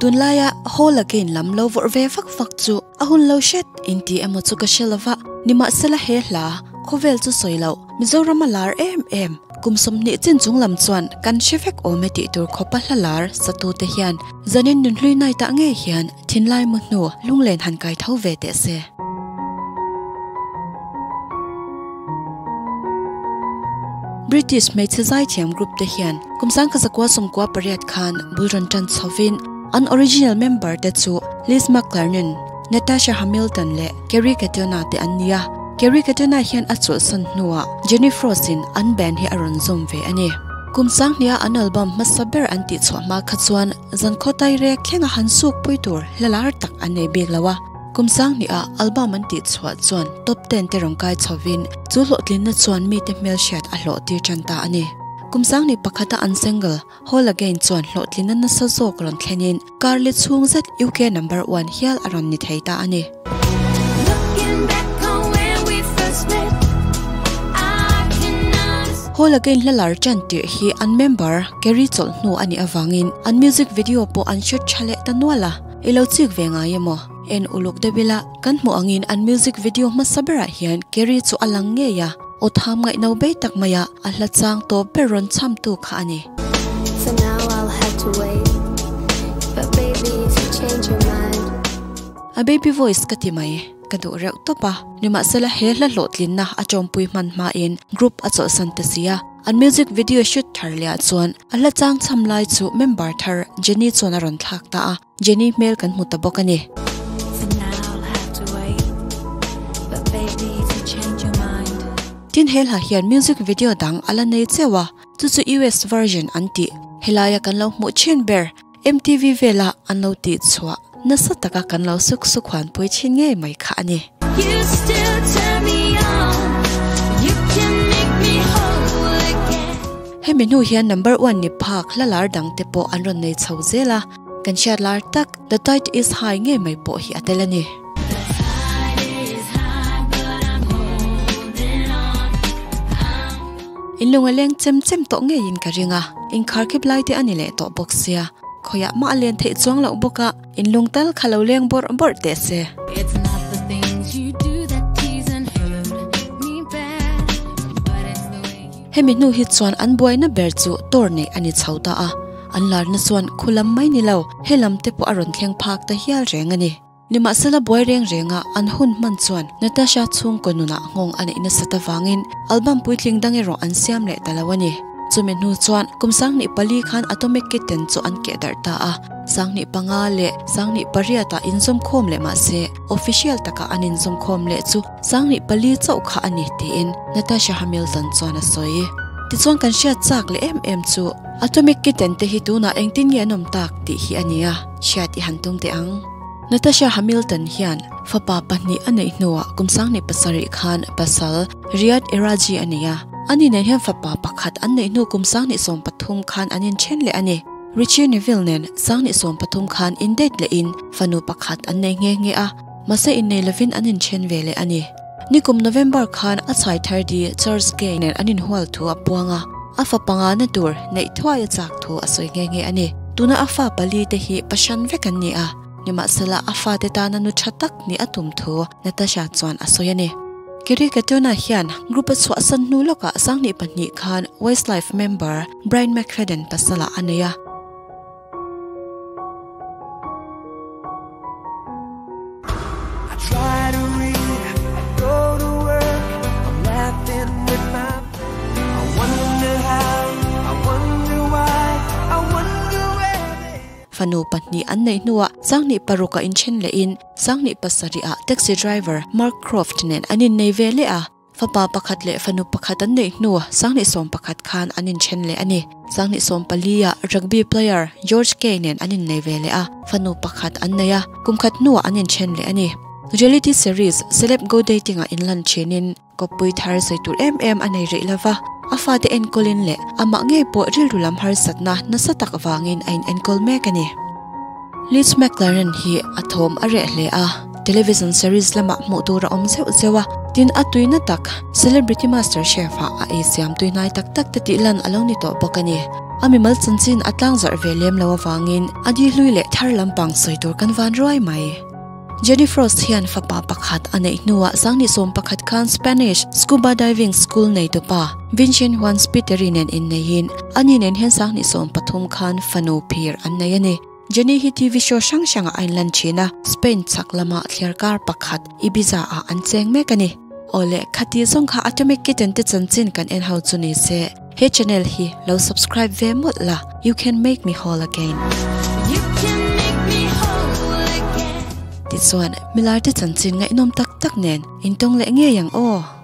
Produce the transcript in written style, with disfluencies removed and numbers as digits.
Tunlaia Whole Again lam lo vawrh ve vak vak chu a hun lo hret inti emaw chu ka hre lova, nimahsela he hla khawvel chu sawi loh Mizoram a lar em em kum 20 chin chung lam chuan kan hre vek awm e tih tur khawpa hla lar satute hian zanin nunhlui night ah ngei hian thinlai mu hnu lunglen han kai tho ve teh se. British hmeichhe zaithiam group te hian kum 1998 khan bul rawn tan chhovin an original member te chu Liz McLernon, Natasha Hamilton leh Kerry Katona te an ni a. Kerry Katona hian a chawlhsan hnuah Jenny Frost in an band hi a rawn zawm ve a ni. Kum sanghnia an album hmasa ber an tihchhuah hma kha chuan zankhaw tai rek thlenga han suk pui tur hla lar tak an nei bik lo a. Kum sanghnia album an tihchhuah chuan top 10 te rawn kai chhovin chu hlawhtlinna chuan mite hmelhriat a hlawh tir tan ta a ni. Kum sangni pakhata an single Whole Again chuan hlawhtlinna nasa zawk rawn thlenin karli chhung zet UK number 1 hial a rawn ni thei ta a ni. Looking back on when we first met, I cannot Whole Again hla lar tan tirh hi an member Kerry chawlh hnu a nih avangin an music video pawh an shoot tha leh ta nual a, i lo chik ve ngai emaw? En uluk deuh ila kan hmuh angin an music video hmasa berah hian Kerry chu a lang ngei a, aw tham ngaihno bei tak mai a a hla chang tawp ber rawn chhamtu kha a ni. For now I'll have to wait, but baby if you change your mind. A baby voice ka ti mai, ka duh reuh tawp a. Nimahsela he hla hlawhtlinna a tawmpui hman hmain group a chawlhsan ta si a. An music video shoot thar lehah chuan a hla chang chham lai chu member thar Jenny chuan a rawn thlak ta a. Jenny hmel kan hmu ta bawk a ni. For now I'll have to wait, but baby if you change your mind. Tin he hla hian music video dang a la nei cheu a, chu chu US version an tih. Helaia kan lo hmuh thin ber MTV vela an lo tih chhuah nasa taka kan lo suk suk huan pui thin ngei mai kha a ni. You still turn me on, you can make me whole again. Hemi hnu hian number 1 ni phak hla lar dang te pawh an rawn nei chho zel a, kan hriat lar tak The Tide is High ngei mai pawh hi a tel a ni. The tide is high, but I'm holding on. I'm In lunga leng chem chem tawh ngeiin ka ring a, in kharkhip lai te a ni leh tawh bawk sia. Khawiah mah a len theih chuang loh bawk a, in lung tal kha lo leng bawrh bawrh teh se. It's not the things you do that tease and hurt me bad, but it's the way you Hemi hnu hi chuan an buaina ber chu tour nei a ni chho ta a, an larna chuan khu lam mai ni lo, he lam te pawh a rawn thleng phak ta hial reng a ni. Nimahsela buai reng renga an hun hman chuan Natasha chhungkaw nunah nghawng a neih nasat avangin album puitling dang erawh an siam leh ta lo a ni. Chumi hnu chuan kum 2004 khan Atomic Kitten chu an keh darh ta a, 2005 leh 2008 ah inzawm khawm leh mahse official taka an inzawm khawm leh chu 2004 chauh kha a ni tiin Natasha Hamilton chuan a sawi. Tichuan kan hriat chak leh em em chu Atomic Kitten te hi tunah engtin nge an awm tak tih hi a ni a, hriat i han tum teh ang. Natasha Hamilton hian fapa pahnih a neih hnuah kum 2007 khan pasal Riyad Eraji a nei a. Ani nen hian fapa pakhat an neih hnu kum 2013 khan an inthen leh a ni. Richie Neville nen 2013 khan in date lehin fanu pakhat an nei nghe nghe a, mahse innei lovin an inthen ve leh a ni. Nikum November khan a chhai thar di Charles Gay nen an inhual thu a puang a, a fa panga na tur neih thuai a chak thu a sawi nghe nghe a ni. Tuna a fa pali te hi pashan vek an ni a, nimahsela a fa te tana nu tha tak ni a tum thu Natasha chuan a sawi a ni. Kerry Katona hian group a chhuah san hnu lawkah 2002 khan Westlife member Brian McFadden pasala a nei a. I try to read, I go to work, I'm laughing with my I wonder how, I wonder why, I wonder where they Fanu pahnih an nei hnuah 2006 a inthen lehin 2007 ah taxi driver Mark Croft nen an innei ve leh a. Fapa pakhat leh fanu pakhat an nei hnu 2011 khan an inthen leh a ni. 2014 ah rugby player George Kay nen an innei ve leh a, fanu pakhat an nei a, kum khat hnuah an inthen leh a ni. Reality series Celeb Go Dating ah inlan thinin kawppui thar sawi tur em em a nei rih lova, a fate enkawlin leh amah ngei pawh rilru lam harsatna nasa tak vangin a in enkawl mek a ni. Liz McLaren hi a thawm a reh hle a, television series lamah hmuh tur a awm zeuh zeuh a, tin a tuina tak Celebrity Master Chef ah a ei siam tuinai tak tak te tih lan a lo ni tawh bawk a ni. A mimal chanchin a tlangzarh ve lem lo avangin a di hlui leh thar lampang sawi tur kan van ruai mai. Jenny Frost hian fapa pakhat a neih hnuah 2011 khan Spanish scuba diving school neitupa Vincent Juan Spiteri nen inneihin ani nen hian 2013 khan fanu phir an nei a ni. Jenny hi TV show hrang hrangah a inlan thin a, Spain chhak lama thliarkar pakhat Ibiza ah an cheng mek a ni. Awle, khati zawng kha Atomic Kitten te chanchin kan en ho chu ni se, he channel hi lo subscribe ve mawlh la, you can make me whole again. Tichuan, milarte chanchin ngaihnawm tak tak nen intawng leh ngei ang aw.